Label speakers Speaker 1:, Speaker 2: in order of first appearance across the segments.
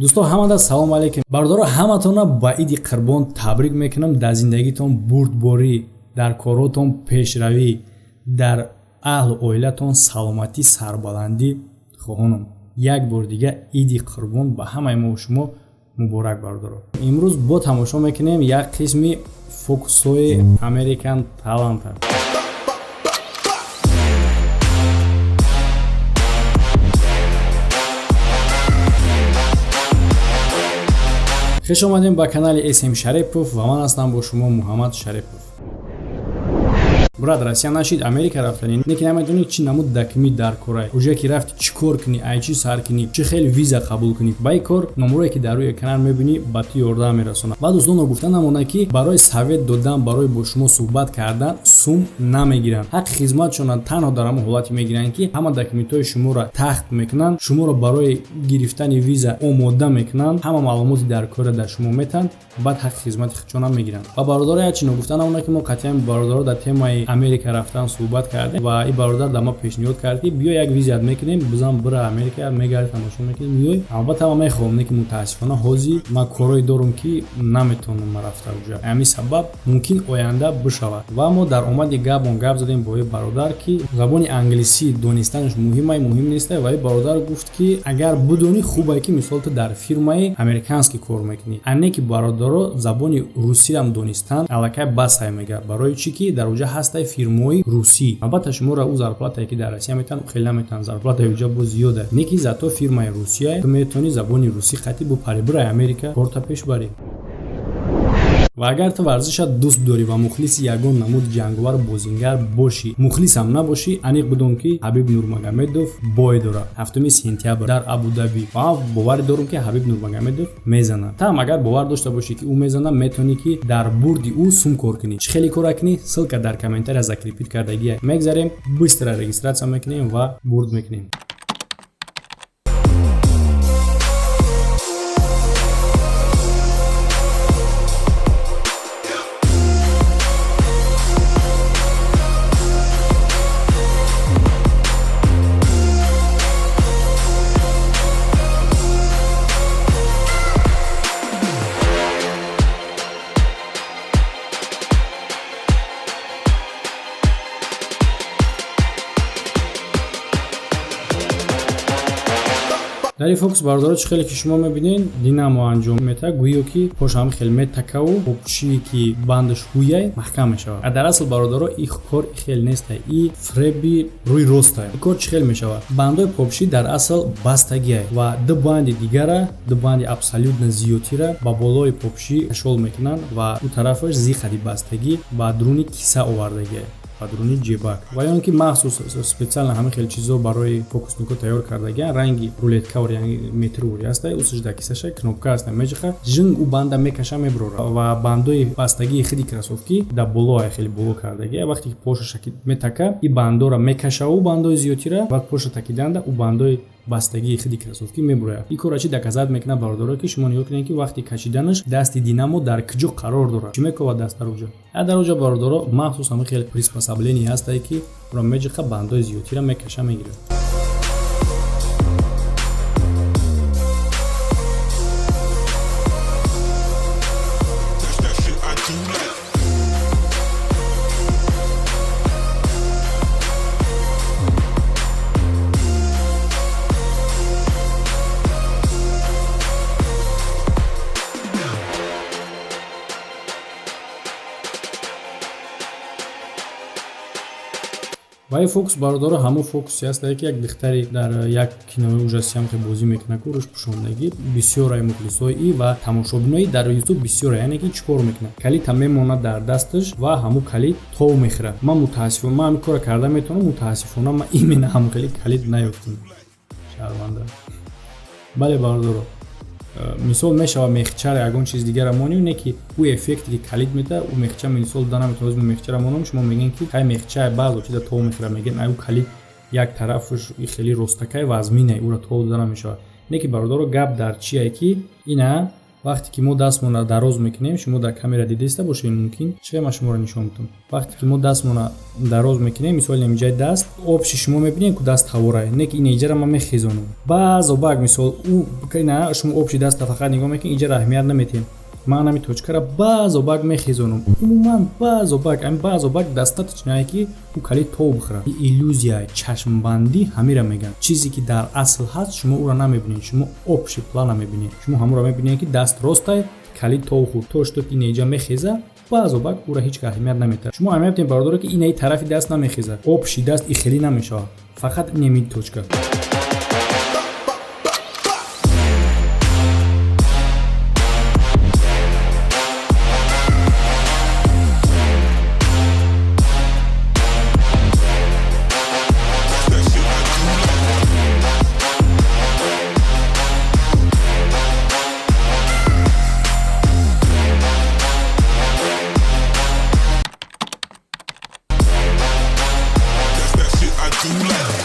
Speaker 1: Дӯсто, ҳамада салом алейкум. Бародаро, ҳаматонро ба Иди Қурбон табрик мекунам. Дар зиндагитон бурдборӣ, дар коротон пешравӣ, дар аҳлу оилатон саломатӣ, сарбаландӣ хоҳонам. Як бор дига Иди Қурбон ба ҳамаи мо шумо муборак, бародаро. Имрӯз бо тамошо мекунем як қисми фокусҳои American Talent. Хуш омадем ба канали СМ Шарипов ва ман ҳастам бо шумо Муҳаммад Шарипов. Брат, Россия нашид, Америка рафтани, не ки намедонӣ чӣ намуд документ дар корай, уже ки рафти, чӣ кор кунӣ, ай чӣ сар кунӣ, чӣ хел виза қабул кунӣ. Ба ин кор номерое ки дар рӯи экран мебинӣ, ба ту ёрдам мерасонад. Баъд дӯстон, гуфта намонад, ки барои совет додан, барои бо шумо суҳбат кардан сум намегиранд. Ҳаққи хизматшона танҳо дар ҳамон ҳолате мегиранд, ки ҳама документҳои шуморо тахт мекунанд, шуморо барои гирифтани виза омода мекунанд, ҳама маълумоти дар корро дар шумо метаҳанд, баъд ҳаққи хизмати худшонам мегиранд. Ва бародаро, як чи ногуфта намонад, ки мо қатъиян бародаро дар темаи Америка рафтан суҳбат кардем ва ин бародар дар ма пешниҳод кард, ки биё, як визият мекунем, бизан, бира Америка, мегарди, тамошо мекунем, миёй. Албатта, ман мехоҳам, не ки мутаассифона ҳозир ман корое дорум, ки наметавонам ман рафта уҷа. Ҳамин сабаб мумкин оянда бишавад. Ва мо дар омади гапон гап задем бо ин бародар, ки забони англисӣ донистанаш муҳимай, муҳим нестай. Ва ин бародар гуфт, ки агар бидонӣ, хубае, ки мисол ту дар фирмаи американский кор мекунӣ, а не ки бародаро забони русиам донистан аллакай басай, мега. Барои чӣ ки дар уҷа ҳастай фирмаҳои русӣ. Албатта, шуморо ӯ зарплатае, ки дар Россия метаҳанд, хеле наметаҳанд, зарплатаи уҷа боз зиёда, не ки зато фирмаи русия, ту метавонӣ забони русӣ қатъи бо парибирай Америка корта пеш барӣ. Ва агар ту варзишат дӯст дорӣ ва мухлиси ягон намуд ҷанговару бозингар бошӣ, мухлисам набошӣ, аниқ бидон, ки Ҳабиб Нурмагомедов бой дорад 7 сентябр дар Абудаби. Ва ман боварӣ дорам, ки Ҳабиб Нурмагомедов мезанад. Там агар бовар дошта бошӣ, ки ӯ мезанад, метавонӣ, ки дар бурди ӯ сум кор кунӣ. Чӣ хеле кора кунӣ, ссылка дар комментария закрепить кардагия. Мегзарем, быстро регистрация мекунем ва бурд мекунем. Дар ин фокус, бародаро, чӣ хеле ки шумо мебинед, динамо анҷом метаҳад, гӯё ки пош ҳам хел метакаву попушие, ки бандаш ҳуяй, маҳкам мешавад. А дар асл, бародаро, и кор хел нестай, и фреби рӯи ростай. И кор чӣ хел мешавад? Бандои попшӣ дар асл бастагиай ва ду банди дигара, ду банди абсолютно зиёдтира ба болои попшӣ кашол мекунанд ва ӯ тарафаш зиқади бастагӣ ба дуруни киса овардагиай, ба дуруни ҷебак. Ва ё он ки махсус, специально ҳамин хел чизо барои фокуснико тайёр кардагиан, ранги рулеткавор, яъне метрури ҳаста, усш дар кисаша кнопка ҳаста, меҷиха, жинг, ӯ банда мекаша, меброра. Ва бандои бастагии хиди кроссовки дар боло, хеле боло кардагия. Вақте ки пошаша метака, и бандора мекаша, ӯ бандои зиёдтира, ва поша такиданда, ӯ бандои бастагии хиди кроссовки мебурояд. Ин корро чӣ доказать мекунад, бародаро? Ки шумо нигоҳ кунед, ки вақти кашиданаш дасти динамо дар куҷо қарор дорад, чӣ мекова даст дар уҷа. А дар уҷа, бародаро, махсус ҳамин хел приспособление ҳастае, ки ӯро меҷиқа, бандои зиёдтира мекаша, мегирад.
Speaker 2: That's that shit I do like.
Speaker 1: Ва ин фокус, бародаро, ҳамон фокусе ҳастае, ки як духтари дар як кинои ужасиам ки бозӣ мекунад, ку рӯш пӯшондагӣ. Бисёрай мухлисои и ва тамошобинои дар Ютуб бисёра. Яъне ки чӣ кор мекунад? Калита мемонад дар дасташ ва ҳамун калид тов мехӯрад. Ман мутаассифона, ман ҳамин корро карда метавонам, мутаассифона ман именно ҳамун хели калид наёфтам, шарманда. Бале, бародаро, мисол мешава мехчара, ягон чиз дигара монем, не ки ӯ эффекте, ки калид медиҳад, ӯ мехча мисол да наметавонад. Мо мехчара монам, шумо мегӯед, ки хай, мехча баъзо чиза тов мехӯрад, мегӯед, ай ӯ калид як тарафаш хеле ростакай вазминай, ӯра тов дода намешавад. Не ки, бародаро, гап дар чие, ки ина Вақте ки мо дастмона дароз мекунем, шумо дар камера дидаиста бошед мумкин, чӣ ман шуморо нишон медиҳам. Вақте ки мо дастмона дароз мекунем, мисол инҷаи даст общий, шумо мебинед, ку даст ҳаворае, не ки ин иҷара ман мехезонам баъзо бак. Мисол, на, шумо общий даста фақат нигоҳ мекунед, иҷара аҳамият наметиҳем. Ман ҳами точкара баъзо бак мехезонам, умуман баъзо бак, ами баъзо бак достаточно, ки ӯ калид тов бихӯрад. Иллюзия, чашмбандӣ ҳамира мегӯянд. Чизе ки дар асл ҳаст, шумо ӯро намебинед, шумо общий плана мебинед. Шумо ҳамонро мебинед, ки даст ростай, калид тов хӯрд. То что ки инеҷа мехеза баъзо бак, ӯро ҳеҷ аҳамият наметиҳад. Шумо аҳамият медиҳед, бародаро, ки инаи тарафи даст намехезад, общий даст и хелӣ намешавад, фақат инеми точка.
Speaker 2: That shit I do like. That's that shit I do like.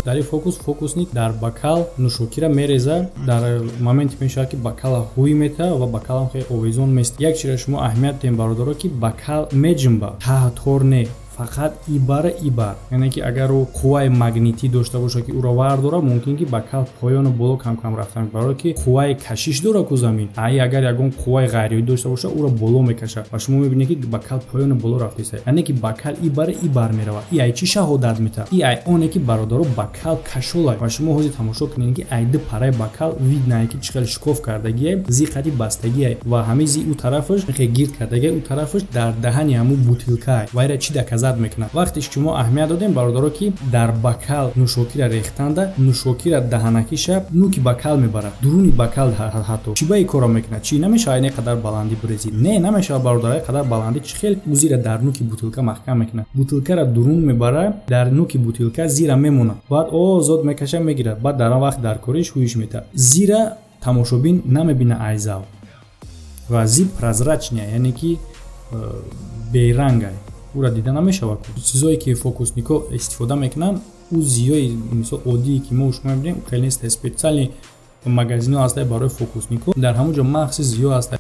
Speaker 1: Дар ин фокус фокусник дар бокал нӯшокира мереза. Дар моменте мешавад, ки бокала ҳуй мета ва бокалам хеле овезон мест. Як чизро шумо аҳамият диҳем, бародаро, ки бокал меҷунба, таҳтор не, фақат ибара ибар, яъне ки агар ӯ қувваи магнитӣ дошта бошад, ки ӯро вардора, мумкин ки бокал поёну боло кам-кам рафтан, барое ки қувваи кашиш дора ку замин. Ай агар ягон қувваи ғайриоддӣ дошта бошад, ӯро боло мекашад ва шумо мебинед, ки бокал поёну боло рафтеста, яъне ки бокал ибара ибар меравад. И ай чӣ шаҳодат метаҳад? И ай оне ки, бародаро, бокал кашолай. Ва шумо ҳозир тамошо кунед, ки ай ду параи бокал видно, ки чӣ хел шикоф кардагиай, зиқати бастагиай ва ҳамин зи ӯ тарафаш хе гирд кардагиай, ӯ тарафаш дар даҳани ҳамун бутилкаай. Вайра чӣ доказать мекунад? Вақте шумо аҳамият додем, бародаро, ки дар бокал нӯшокира рехтанда, нӯшокира даҳанакиша нуки бокал мебарад, дуруни бокал. Ҳатто чӣ ба ин корро мекунад? Чӣ намешавад ин қадар баландӣ бирезӣ? Не, намешавад, бародаро. Қадар баландӣ чӣ хел узира дар нуки бутилка маҳкам мекунад? Бутилкара дурун мебарад, дар нуки бутилка зира мемонад, баъд озод мекаша, мегирад, баъд дар он вақт дар кориш ҳуиш метаҳад. Зира тамошобин намебина айзав ва зи прозрачная, яъне ки берангай, ӯра дида намешавад. Чизое ки фокуснико истифода мекунанд, ӯ зиёи мисол оддие ки мо шумо мебинем, хеле нест. Специальный магазино ҳастае барои фокуснико, дар ҳамон ҷо махсус зиё ҳастае.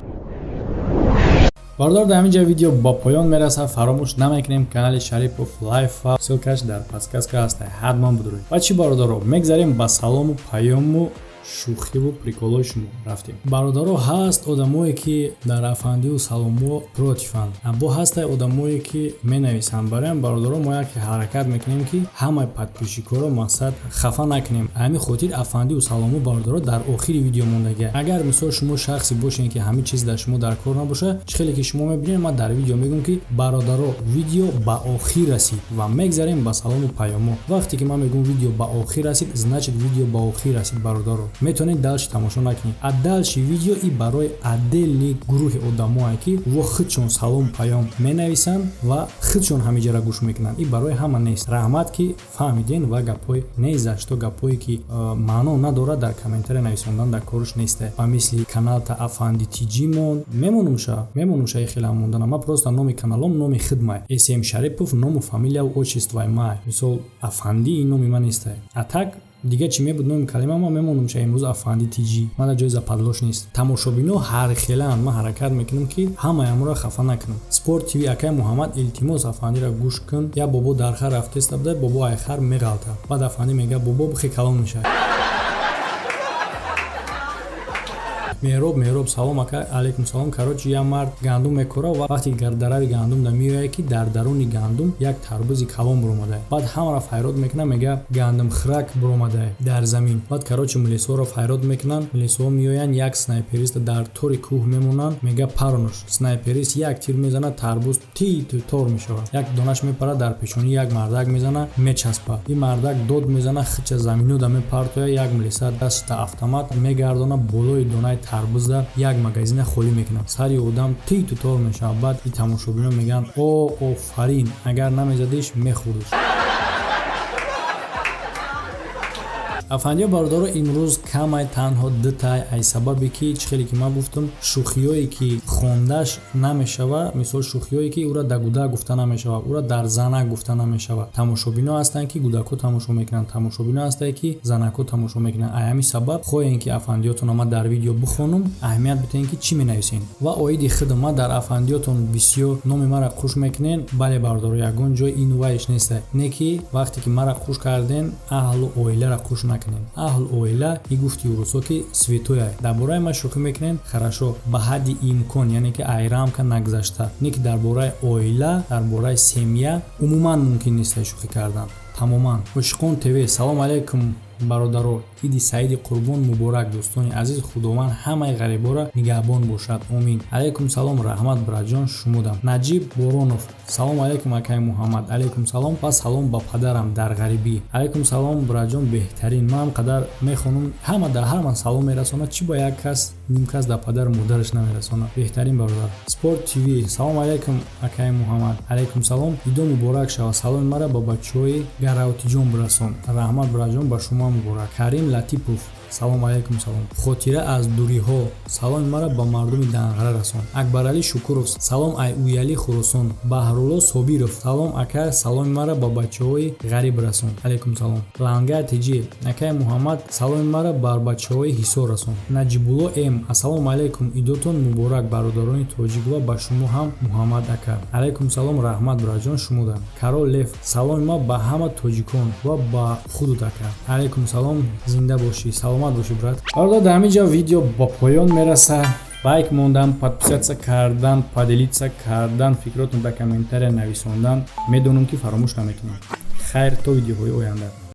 Speaker 1: Бародар, дар ҳамин ҷо видео ба поён мерасад. Фаромӯш намекунем, канали Шарипов Лайфа, ссылкаш дар подсказка ҳаста, ҳатман будуред. Ва чӣ, бародаро, мегзарем ба салому паёму шӯхиву приколои шумо. Рафтем, бародаро. Ҳаст одамое, ки дар афандиву саломо противанд, бо ҳастай одамое, ки менависанд. Бароям, бародаро, мо яке ҳаракат мекунем, ки ҳамаи подписчикоро мақсад хафа накунем. Ҳамин хотир афандиву саломо, бародаро, дар охири видео мондагия. Агар мисол шумо шахсе бошед, ки ҳамин чиз дар шумо дар кор набошад, чӣ хеле ки шумо мебинед, ман дар видео мегӯям, ки бародаро, видео ба охир расид ва мегзарем ба салому паёмо. Вақте ки ман мегӯям видео ба охир расид, значит, видео ба охир расид, бародаро. Метавонед дальше тамошо накунед. А дальше видео и барои отдельный гурӯҳи одамое, ки во худшон салом паём менависанд ва худшон ҳамиҷара гӯш мекунанд. И барои ҳама нест. Раҳмат, ки фаҳмиден. Ва гапҳои незашто, гапҳое ки маъно надорад, дар комментария нависондан дар корш несте. Ба мисли каналта Афанди Тиҷи мон, мемонумша, мемонумша. И хеле монданам. Ман просто номи каналом номи хидмай, См Шарипов, ному фамилияву отчествои май. Мисол, Афанди ин номи ман несте. А так дигар чӣ мебуд номи калима, ман мемонам ша имрӯз Афанди Тиҷи. Ман дар ҷои западлош нест. Тамошобино ҳархелаанд, ман ҳаракат мекунам, ки ҳамаи аморо хафа накунам. Спорт ТВ, акай Муҳаммад, илтимос, Афандиро гӯш кун. Як бобо дар хар рафтеста буда, бобо ай хар меғалта, баъд Афандӣ мега: «Бобо, бихе, калон мешавад». Меҳроб, Меҳроб, салом, ака. Алайкум салом. Короче, як мард гандум мекора ва вақте дарави гандум да меояд, ки дар даруни гандум як тарбузи калон буромадае. Баъд ҳамаро файрод мекунад, мега: «Гандумхирак буромадае дар замин». Баъд, короче, милисҳоро файрод мекунанд. Милисҳо меоянд, як снайпериста дар тори кӯҳ мемонанд. Мега: «Паронош». Снайперист як тир мезанад, тарбуз титу тор мешавад. Як донаш мепарад, дар пешонӣ як мардак мезана, мечаспад. Ин мардак дод мезана, хича заминода мепартояд. Як милиса даста автомат мегардона, болои донаи тарбузда як магазина холӣ мекунад. Сари одам титу тор мешавад. Баъд и тамошобино мегӯянд: «О, офарин, агар намезадиш, мехӯрдиш». Афандиё, бародаро, имрӯз камай, танҳо дутай, ай сабабе ки чӣ хеле ки ман гуфтам, шӯхиҳое ки хондаш намешава, мисол, шӯхиҳое ки ӯра дар гудак гуфта намешава, ӯра дар занак гуфта намешава. Тамошобино ҳастанд, ки гудакҳо тамошо мекунанд, тамошобино ҳастанд, ки занакҳо тамошо мекунанд. Ай ҳамин сабаб хоҳем, ки афандиётон ман дар видео бихонум, аҳамият бидиҳем, ки чӣ менависем. Ва оиди худам, ман дар афандиётон бисёр номи мара қуш мекунен. Бале, бародаро, ягон ҷой ин вайш неста, не ки вақте ки мара қуш карден, аҳлу оиларо қуш накунем. Аҳлу оила и гуфти урусо, ки святое. Дар бораи ман шӯхӣ мекунем, хорошо, ба ҳадди имкон, яъне ки ай рамка нагузашта, не ки дар бораи оила, дар бораи семья умуман мумкин нест шӯхӣ кардан тамоман. Ошиқон ТВ: салом алайкум, бародаро, иди саиди қурбон муборак, дӯстони азиз, Худованд ҳамаи ғариборо нигаҳбон бошад, омин. Алайкум салом, раҳмат, братҷон, шумудам. Наҷиб Боронов: салом алайкум, акай Муҳаммад. Алайкум салом ва салом ба падарам дар ғарибӣ. Алайкум салом, братҷон, беҳтарин. Ман қадар мехонум, ҳама дар ҳама салом мерасонад, чӣ ба як кас, ним кас дар падару модараш намерасонад. Беҳтарин бародар. Спорт ТВ: салом алайкум, акай Муҳаммад. Алайкум салом, идо муборак шавад, саломи мара ба бачаҳои Гаравтиҷон бирасон. Раҳмат, братҷон, ба шумо муборак. Карим Латипов: салом алайкум. Салом. Хотира аз дуриҳо: саломи мара ба мардуми Данғара расон. Акбаралӣ Шукуров: салом ай Уяли, Хуросон. Баҳрулло Собиров: салом, ака, саломи мара ба бачаҳои ғариб расон. Алайкум салом. Ланга Тиҷи: акай Муҳаммад, саломи мара бар бачаҳои Ҳисор расон. Наҷибулло М: ассалому алайкум, идотон муборак, бародарони тоҷик, ва ба шумо ҳам, Муҳаммад ака. Алайкум салом, раҳмат, братҷон, шумудам. Карол Лев: саломи ма ба ҳама тоҷикон ва ба худут, ака. Алайкум салом, зинда бошӣ, саломат бошӣ, брат. Бародар, дар ҳамин ҷо видео ба поён мерасад. Лайк мондан, подписаться кардан, поделиться кардан, фикротон дар комментария нависондан, медонам, ки фаромӯш намекунам. Хайр, то видеоҳои оянда.